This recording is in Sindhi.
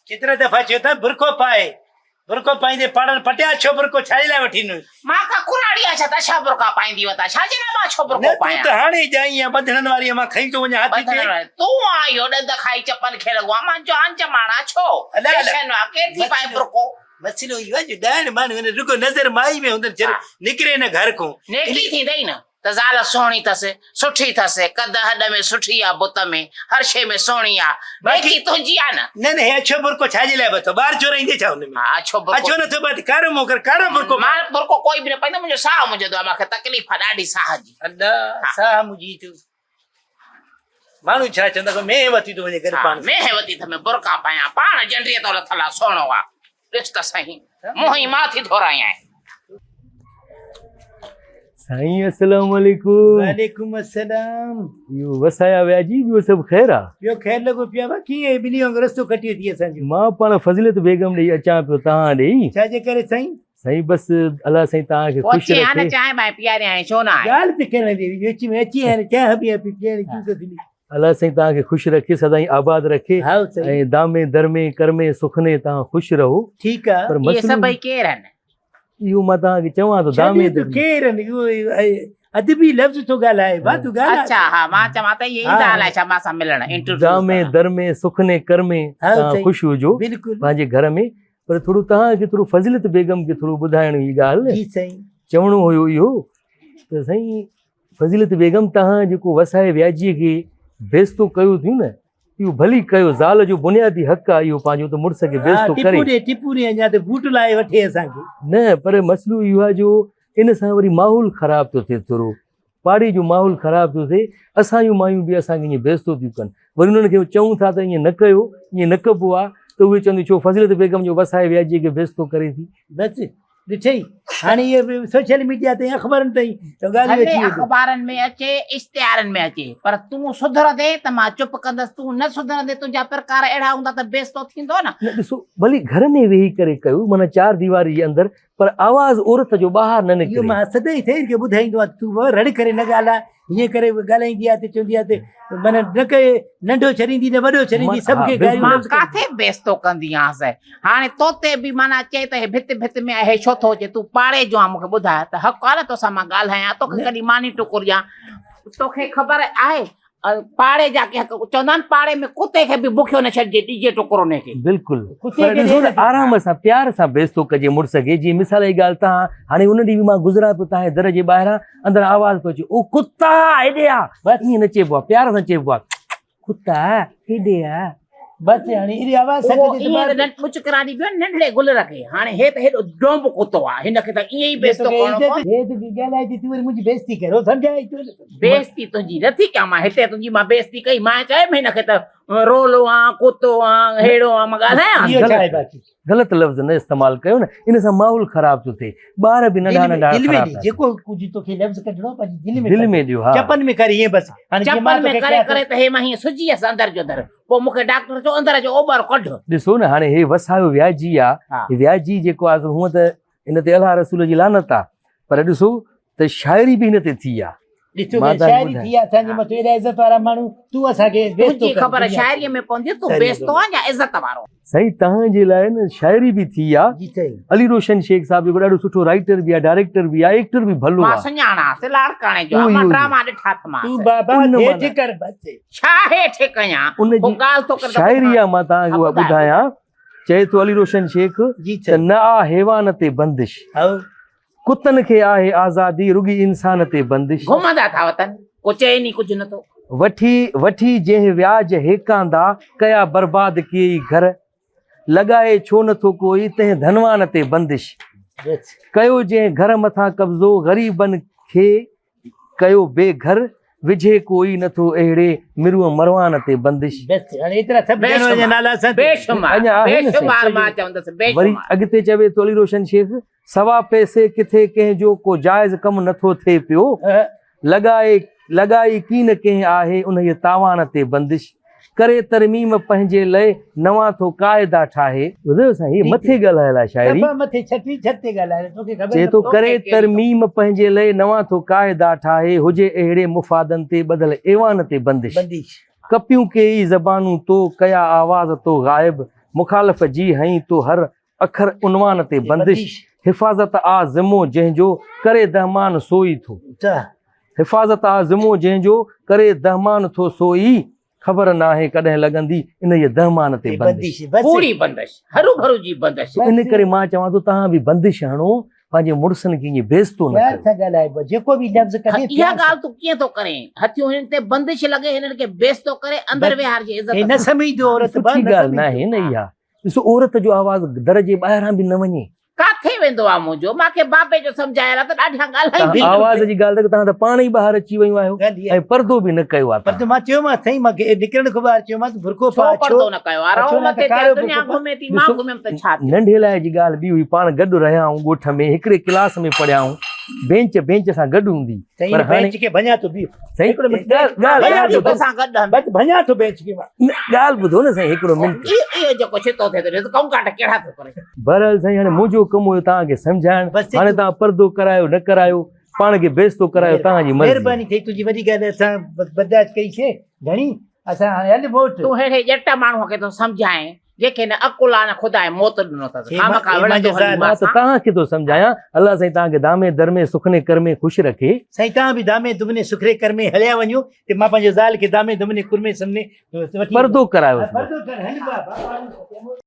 ڪيترا دفعا چيو اٿم برقعو پائي، برقعو پائيندي پاڙن پٽيا اڇو برقعو ڇا جي لاء وٺي ڏنو؟ مان ڪا ڪراڙي آهيان ڇا ته اڇا برقعا پائيندي وتان، ڇا جي لاء مان اڇو نه برقعو تون پايان؟ ته هاڻي ڄائي آهين، ٻڌڻن واري مان کڻي ٿو وڃان هاٿي تي. ٻڌڻن واري تون آهين اهو ڏند کائي چپن کي لڳو آهين، مان جان جماڻ آ ڇو؟ الا الا. فيشن آ، ڪير ٿي پائي برقعو؟ مسئلو اهو آهي جو ڏائڻ ماڻهو هن رڳو نظر مائي ۾ هوندن ڇڏ نڪري نه گهر کون. نيڪي ٿيندئي نه. ته زال سهڻي ٿس، سٺي ٿس، قد هڏ ۾ سٺي آ، بت ۾، هر شيء ۾ سهڻي آ، نيڪي تنهنجي آ نه. نه نه هي اڇو برقعو ڇا جي لاء ٻڌو، ٻار چورائيندي ڇا ان ۾؟ ها اڇو برقعو. اڇو نه ٿو ٻڌ، ڪارو منهن ڪر، ڪارو برقعو پاء. مان برقعو ڪوئي به نه پائيندم، منهنجو ساهه منجهندو آ، مان کي تڪليف آ ڏاڍي ساهه جي. ادا ساهه منجهي ٿو. ماڻهو ڇا چوندا، ڪو مينهن وتي ٿو وڃي گڏ پاڻ سان. مينهن وتي ٿو ۾ برقعا پايان، پاڻ جنڊيء تان لٿل آ، سهڻو آ. ڏس ته سهين، منهن ئي مان ٿي ڌورايانء. سائين السلام عليڪم. وعليڪم السلام. اهو وسايا ويا جي ٻيو سڀ خير آ؟ ٻيو خير لڳو پيو آ ڪيئن هي ٻني وانگر رستو ڪٽيو ٿي اسان جو. مان پاڻ فضيلت بيگم ڏي اچان پيو توهان ڏي. ڇا جي ڪري سائين؟ سائين بس الله سائين توهان کي خوش پوء اچين ها نه رکي. چانهه بانهه پياريانء ڇو نه آئين؟ ڳالهه ته ڪرڻ ڏي وچ ۾ اچين ها نه چانهه به پياري تون ته دلي. الله سائين توهان کي خوش رکي سدائين آباد رکي هائو سائين. ۽ دامي درمي ڪرمي سخني توهان خوش رهو. ٺيڪ آ. پر اهي مسئلو سڀئي ڪير آهن؟ اهو مان توهان کي چوان ٿو دامي ڇڏي تون ڪير آهن اهو ادبي لفظ ٿو ڳالهائي وا تون ڳالهاء. اڇا ها مان چوان ته اهي ايندا الائي ڇا مان سان ملڻ انٽروڊيوس دامي ڪرڻ. درمي سخني ڪرمي هائو توهان سائين. خوش هجو بلڪل. پنهنجي گهر ۾ پر ٿورو توهان کي ٿورو فضيلت بيگم کي ٿورو ٻڌائڻو هي ڳالهه جي سائين. چوڻو هيو اهو ته سائين فضيلت بيگم توهان جيڪو وسائي وياجيء کي بيستو ڪيو ٿيون نه اهو ڀلي ڪيو زال جو بنيادي حق آهي اهو پنهنجو ته مڙس کي بيستو ڪري. ٽپو ڏي ٽپو ڏي اڃا ته بوٽ لاهي وٺي اسان کي. نه پر مسئلو اهو آهي جو ان سان وري ماحول خراب ٿو ٿئي ٿورو پاڙي جو ماحول خراب ٿو ٿئي اسان جون مايون به اسان کي ائين بيستو ٿيون ڪن وري انهن کي چئون ٿا ته ائين نه ڪيو ائين نه ڪبو آهي ته اهي چونديون ڇو فضيلت بيگم جو وسائي وياجيء کي بيستو ڪري ٿي. بس ڏٺئي هاڻي اهي به سوشل ميڊيا تائين اخبارن تائين ته ڳالهيون ڀلي اچي وينديون. اخبارن ۾ اچي اشتهارن ۾ اچي پر تون سڌرندين ته مان چپ ڪندس تون نه سڌرندين تنهنجا پرڪار اهڙا هوندا ته بيستو ٿيندو نه. نه ڏسو ڀلي گهر ۾ ويهي ڪري ڪيو معنيٰ چار ديواري جي اندر پر آواز عورت جو ٻاهر نه اهو نڪري. مان سدائين سيد کي ٻڌائيندو آهيان ته تون بابا رڙ ڪري نه ڳالهاء هيئن ڪري ڳالهائيندي آهي ته چوندي آهي ته معنيٰ نه ڪي ننڍو ڇڏيندي نه وڏو ڇڏيندي سڀ کي گاريون مان لفظ ڪڍندي. ڪاٿي بيستو ڪندي آهيانس هاڻي تو تي به معنيٰ چئي ته هي ڀت ڀت ۾ آهي ڇو ٿو اچي تون پاڙي جو آهين مون کي ٻڌاء ته حق آهي نه توسان مان ڳالهايان توکي ڪڏهن ماني ٽڪر ڏيان توکي خبر آهي پاڙي جا ڪي حق چوندا آهن پاڙي ۾ ڪتي کي به بکيو نه ڇڏجي ڏجي ٽڪر ان کي. بلڪل پر ڏسو نه آرام سان پيار سان بيستو ڪجي مڙس کي جيئن مثال جي ڳالهه تان هاڻي ان ڏينهن به مان گذران پيو تان در جي ٻاهران اندر آواز پيو اچي او ڪتا هيڏي آ بس ائين نه چئبو آ پيار سان چئبو آ ڪتا هيڏي آ بس هاڻي اهڙي آواز سان اهو ڪجي ته ائين ٻار ته ٻچڪرا ڏبيون آهن ننڍڙي گلر کي هاڻي هي ته هيڏو ڊومب ڪتو آ هن کي ته ائين ئي بيستو ڪرڻو پوندو. هي ته ڳالهائي ٿي تون وري منهنجي بيستي ڪر هو سمجهائي ڇو نه ٿو. بيستي تنهنجي نه ٿي ڪيان مان هتي تنهنجي مان بيستي ڪئي مان چيم هن کي ته رولو آن ڪتو آن هيڙو آن مان ڳالهايان. اهو ڇا آهي باقي. غلط لفظ نه استعمال ڪيو نه ان سان ماحول خراب ٿو ٿئي ٻار به ننڍا ننڍا دل ۾ خراب ڏي ٿا جيڪو ڪجهه توکي لفظ ڪڍڻو پنهنجي دل ۾ دل ۾ ڏيو ها چپن ۾ ڪر ائين بس هاڻي جيئن مان چپن ۾ توکي ڪري ڪيان ٿو ڪري ته هي مان هيئن سجي ويس اندر جو اندر پوء مون کي ڊاڪٽر چيو اندر جو اوٻر ڪڍ. ڏسو نه هاڻي هي وسايو وياجي آ هي وياجي جيڪو آ سو هونء ته ان تي الله رسول جي لعنت آ پر ڏسو ته شاعري به هن تي ٿي آ. ڏسو ته شاعري ٿي آ اسان جي مٿو ايڏا عزت وارا ماڻهو تون اسان کي بيستو تنهنجي ڪر خبر شاعري ۾ پوندي تون بيستو آن يا عزت وارو. سائين توهان جي لاء نه شاعري به ٿي آ. جي سائين. علي روشن شيخ صاحب جيڪو ڏاڍو سٺو رائيٽر به آ ڊائريڪٽر به آ ايڪٽر به ڀلو آ. مان سڃاڻانس لاڙڪاڻي جو آ مان ڊراما ڏٺا اٿمانس. تون بابا هيٺ ڪر بس. ڇا هيٺ ڪيان ان هو جي ڳالهه ٿو ڪري ته شاعري ٻڌان. آ مان توهان کي ها اها ٻڌاء. ٻڌايان چئي ٿو علي روشن شيخ جي ته سائين. نه آ حيوان تي بندش. هائو. ڪتن کي آهي آزادي رڳي انسان تي بندش. گهمندا ٿا وتن ڪو چئين ئي ڪجهه نٿو. وٺي وٺي جنهن وياج هيڪاندا ڪيا برباد ڪيئي گهر. لڳائي ڇو نٿو ڪوئي تنهن ڌنوان تي بندش. ڪيو جنهن گهر مٿان قبضو غريبن کي ڪيو بي گهر. وجهي ڪوئي نٿو اهڙي مروء مروان تي بندش. بس هاڻي ايترا سڀ ڄڻو جا نالا اسان تي. بيشمار اڃا آهي نه بيشمار سائين. مان چوندس وري بيشمار. اڳتي چوي ٿو علي روشن شيخ سوا پئسي ڪٿي ڪنهن جو ڪو جائز ڪم نٿو ٿئي پيو. لڳائي لڳائي ڪين ڪنهن آهي انهيء تاوان تي بندش. ڪري ترميم پنهنجي لئه نوان ٿو قاعدا ٺاهي. ٻڌو سائين هي مٿي ڳالهايل آهي شاعري. صفا مٿي ڇٽي ڇت تي ڳالهايل توکي خبر چئي نه ٿو پئي. ڪري ترميم پنهنجي لئه نوان ٿو قاعدا ٺاهي هجي اهڙي مفادن تي ٻڌل ايوان تي بندش. بندش. ڪپيون ڪيئي زبانون تو ڪيا آواز تو غائب. مخالف جي هنئين تو هر اکر عنوان تي بندش، حفاظت آ ذمو جنهن جو، ڪري دهمان سو ئي ٿو. حفاظت آ ذمو جنهن جو، ڪري دهمان ٿو سو ئي، خبر ناهي ڪڏهن لڳندي انهيء دهمان تي بندش. ڪوڙي بندش، هروڀرو جي بندش. ان ڪري مان چوان ٿو توهان به بندش هڻو، پنهنجي مڙسن کي ائين بيعزتو نه پيار ڪيو. سان ڳالهائبو آهي، جيڪو به لفظ ڪڍي اها پيار سان. ڳالهه تون ڪيئن ٿو ڪرين؟ هٿيون هنن تي بندش لڳي، هنن کي بيعزتو ڪري اندر ويهارجي عزت هي نه سان. سمجهندو عورت سٺي با نه ڳالهه سمجهندو. ناهي نه اها. ڏسو عورت جو آواز در جي ٻاهران به نه وڃي. ڪاٿي ويندو آ منهنجو، مان کي بابي جو سمجهايل آ ته ڏاڍيان ڳالهائيندي. توهان آواز جي ڳالهه ته توهان ته پاڻ ئي ٻاهر اچي ويون آهيو ۽ پردو به نه ڪيو آ پر توهان. مان چيومانس سائين مان نڪرڻ کان ٻاهر چيومانس برقعو ڇو پاء ڇو پردو نه ڪيو آ رئو ڇو نه مٿي ته تي ڪارو دنيا برقعو پاء. گهمي ٿي مان ڏسو گهميم ته ڇا ٿيو. ننڍي لاء جي ڳالهه ٻي هئي پاڻ گڏ رهيا آهيون ڳوٺ ۾ هڪڙي ڪلاس ۾ پڙهيا آهيون بينچ بينچ سان گڏ هوندي سائين پر هاڻي بينچ کي ڀڃان ٿو بيهه. سائين هڪڙو منٽ ڳالهه ڳالهه ڀڃان ڳالهه ٿو ٻڌو توسان گڏ هن. بس ڀڃان ٿو بينچ کي مان. نه ڳالهه ٻڌو نه سائين هڪڙو منٽ. اهو جيڪو ڇتو ٿئي ٿو ڏس ڪونڪاٽ ڪهڙا ٿو ڪري. بهرحال سائين هاڻي منهنجو ڪم هيو توهان کي سمجهائڻ بس هاڻي توهان پردو ڪرايو نه ڪرايو پاڻ کي بيستو ڪرايو توهان جي مرضي. مهرباني ٿئي تنهنجي وڏي ڳالهه اسان بس برداشت ڪئي سي گهڻي اسان هاڻي هل موٽ. تون ههڙي ڄٽ ماڻهوء کي ٿو سمجهائين جنهن کي نه عقل آ نه خدا موت ڏنو اٿس. خامخواه وڙهندو هلي مان ته مان سان. توهان کي ٿو سمجهايان الله سائين توهان کي دامي درمي سخني ڪرمي خوش رکي. سائين توهان به دامي دمني سخري ڪرمي هليا وڃو ته مان پنهنجي زال کي دامي دمني ڪرمي سمني وٺي پردو ڪرايوس. پردو ڪر هل بابا.